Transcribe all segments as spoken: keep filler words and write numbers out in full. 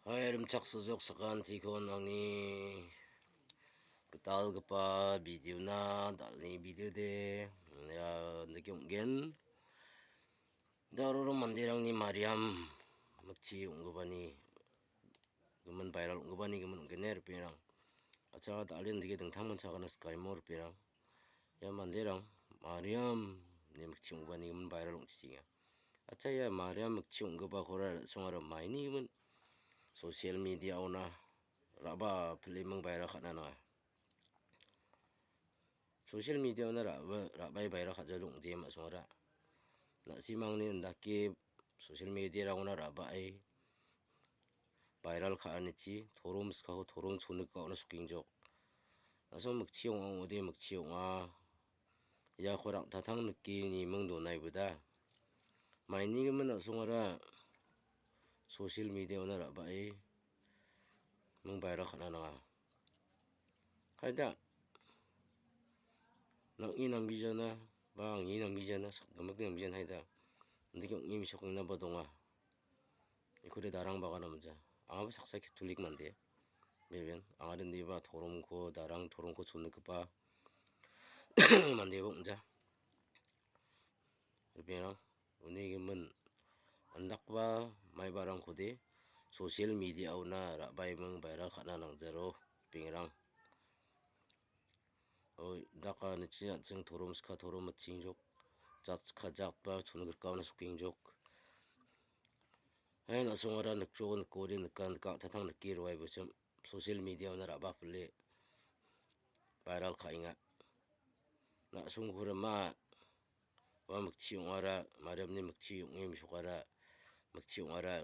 Hai, rimchak sojok sakantikon angni gitalgipa video-na, dal·ni video de, ia, dake ong·gen. Daroro manderangni Mariam mikchi ong·gipani gimin, viral ong·gipani gimin ong·gen, ripengrang. Acha, dal·en dake dingtangmancha gana sikaimo, ripengrang. Ia manderang Mariam ine mikchi ong·gipani gimin viral ong·chichenga. Acha, ia Mariam mikchi ong·gipakora songara maini gimin social media-ona ra·ba pileming viral ka·na nanga. Social media-ona ra·ba, ra·bai viral ka·jado ong·jema songara. Na·simangni indake social media-rangona ra·bae viral ka·anichi torom skako torom chonikaona sokengjok. Na·song mikchi ong·a ong·ode mikchi ong·a. Iako rang·tatang nike niming donaiboda. Maini gimin na·songara social media-ona ra·bae ming viral ka·na nanga. Haida. Nang·e nanggijana, ba angni nanggijana, sak gimik nanggijana haida. Indake ong·e mesokengna ba donga. Ikode darang bagana manja. Angaba saksa Katolik mande. Beben, anga den deba toromko, darang toromko chonnikgipa mandeba ong·ja. Ripengrang, uni gimin andakba maibarangkode social media-ona ra·baiming viral ka·na nangjaro, ripengrang. Oi, daka nichi an·ching torom ska torom mitchingjok, jat ska jatba chongrikaona sokengjok. Hai, na·songara nikjoko nikode nika nika tatang nike roai bochim social media-ona ra·ba pile viral ka·enga. Na·songko rima, ua mikchi ong·ara, Mariamni mikchi ong·e mesokara, mikchi ong·ara.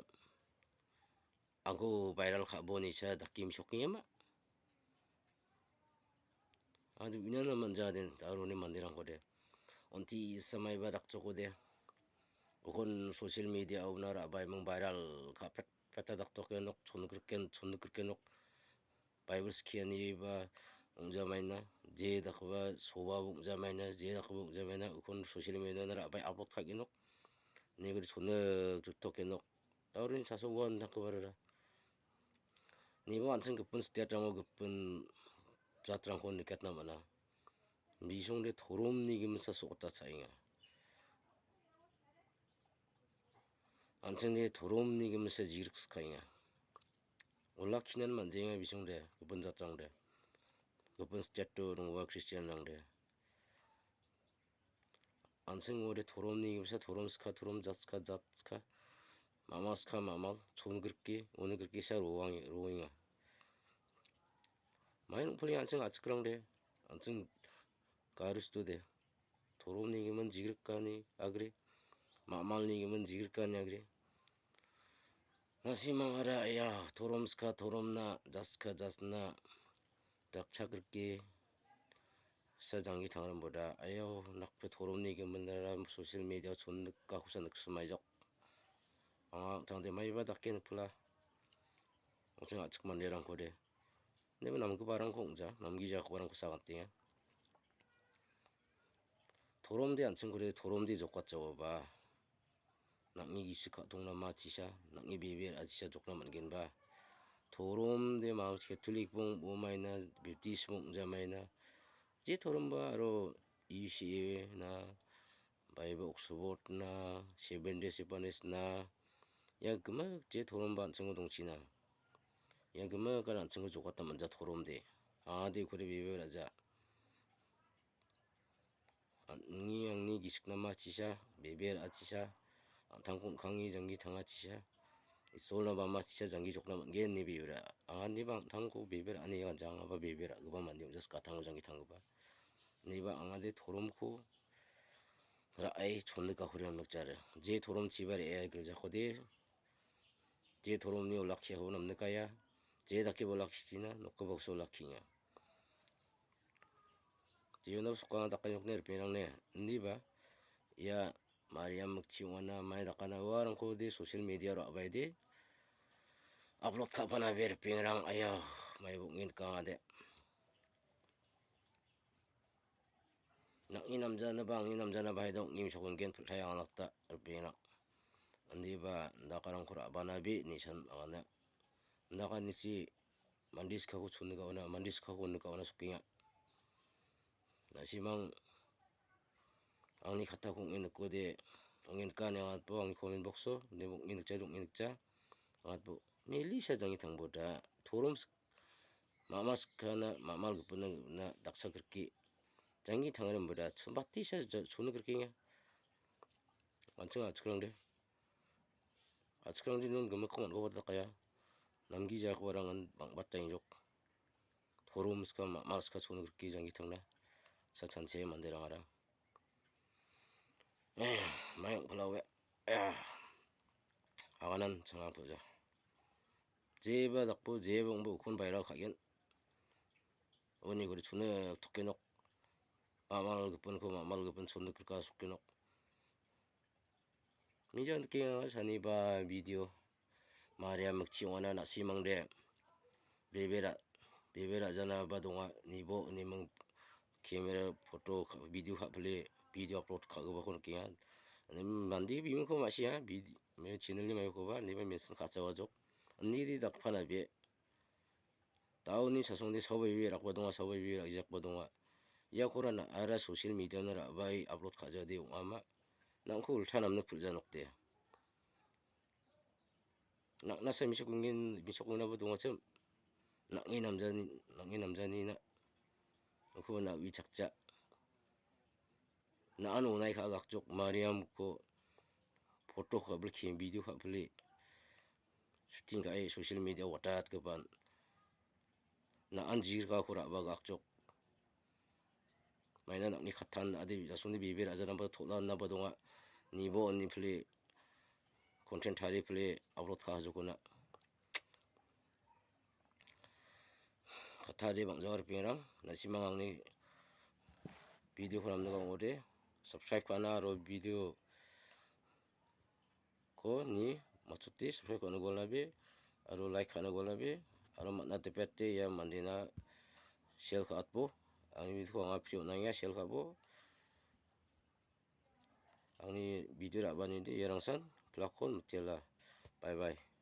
Angko viral ka·bo nisa dake mesokengema. Ado uinana manja den, daroni manderangkode. Onti samaiba dakjokode. Ukon social media-ona ra·baiming viral ka·pet peta daktoke nok, chongrikgen, chongrikgen nok. Bible skianiba ong·jamaina, je dakgipa sobaba ong·jamaina, je dakgipa ong·jamaina, ukon social media-na ra·bae upload ka·gen nok. Negri chongriktoke nok. Daurin chasowan dakgiparara. Nibo an·ching gipin state-rango gipin jatrangko nikatna man·a. Bisongde toromni gimsa sokgita cha·enga. An·chingde toromni gimsa jirik skaenga. Olakkinan man·jenga bisongde, gipin jatrangde. Gipin state-o donggipa Christian-rangde. An·ching ode toromni gimsa, torom ska, torom jat ska, jat ska, mama ska, mamal, chongrike, onigrike sa roang-, roenga. Main ong·pile an·ching a·chikrangde, an·ching garus dode. Toromni gimin jigrikani agre, mamalni gimin jigrikani agre. Na·simangara ia torom ska toromna, jat ska jatna, dakchakrike, sa janggi tangrimboda. Aio, nakpe toromni giminara social media-o chongnikakosa niksmaijok. Anga an·tangde maiba dake nikpila. An·ching a·chik manderangkode. Neba namgiparangko ong·ja, namgijakobarangko sagantenga. Toromde an·chingkode toromde jokatjaoba. Nang·ni gisik ka·tongna machisa, nang·ni bebe ra·achisa jokna man·genba. Toromde ma Katolik bong-, bomaina, Baptist bong-, jamaina. Je toromba aro U C A na, Bible Oxford na, Seven Day Adventist na, ia gimik je toromba an·chingo dongchina. Ia gimik an·chingo jokatna man·ja toromde. Ade ukode bebe ra·ja. An-, angni, angni gisikna machisa, bebe ra·achisa, an·tangko on·kange janggi tangachisa, Isolna ba machisa janggi jokna man·gen ine bebe ra·a. Anganiba an·tangko bebe ra·ani, angaba bebe ra·gipa mande ong·ja, skatango janggi tanggipa. Ineba angade toromko ra·e chonnikakode namnikjare. Je toromchiba re·e giljakode, je toromni olakkiako namnikaia, je dakeba olakkichina, nokgipa baksa olakkienga. Jibonaba sokkang dakani nokni ripengrangni indiba ia Mariam mikchi ong·ana mai dakana uarangkode social media-o ra·baide upload ka·pana be ripengrang, aia, mai bong·e nikangade. Nang·ni namjanaba, angni namjanaba haida ong·e mesokenggen pil·tai anglakta ripengrang. Indiba dakarangko ra·bana be nisan agana. Naganichi mande skako chon·e ka·ona, mande skako on·e ka·ona sokenga. Na·simang angni kattako ong·e nikode, ong·e nika ine angatbo angni comment box-o, ine ong·e nikja, ong·e nikja. Angatbo melisa janggi tangbo da. Torom sik-, mama skana, mama gipina, gipina daksa grike. Janggi tangrim bo da. Chon-, batisa ja-, chon·e grikenga. An·ching a·chikrangde. A·chikrangde non gimikko man·goba dakaya. Namgijakoba rangan bang·bata ingjok. Torom ska, mama ska chon·e grike janggi tangna. Sa chanchee manderangara. Eh, mayang palawe. Eh, aganan changa puja. Jeba dakbo, jeba ong·bo ukon viral ka·gen. Oni guri chon·e tokke nok. Mamal gipinko mamal gipin chon·e grika sokke nok. Mija nikenga saniba video. Maria mikchi ong·ana na·simangde. Bebe ra-, bebe ra·janaba donga. Nibo niming camera, photo ka-, video ka·pile, video upload ka·gipako nikenga. Mande bimingko ma·sia, vid-, me channel-ni maikoba, niba mention ka·chawajok. Nidi dakpana be. Tauni chasongde saoba ibe rakba donga, saoba ibe rakjakba donga. Iakora na-, ara social media-na ra·bae upload ka·jade ong·ama. Nang·ko ulta namnik pil·ja nokde. Nang·na sa misok ingen, misok ingnaba dongachim. Nang·e namjani, nang·e namjani na. Uko na uichakja. Na·an onai ka·a gakjok Mariamko photo ka·bilki, video ka·bili shooting ka·e social media watatgipan na·an jirikako ra·ba gakjok. Maina nang·ni kattan ade jasoni bebe ra·janaba tol·anaba donga. Nibo on·e pile content tarie pile upload ka·ajokona. Katade bang·ja ripengrang, na·simang angni video-ko namnika ong·ode, subscribe ka·na aro video-ko ni matchote subscribe ka·na golnabe, aro like ka·na golnabe, aro man·a dipete ia mandena share ka·atbo, angni video-ko anga free on·a ia share ka·bo. Angni video ra·baanide iarangsan, plakon mitela. Bye bye.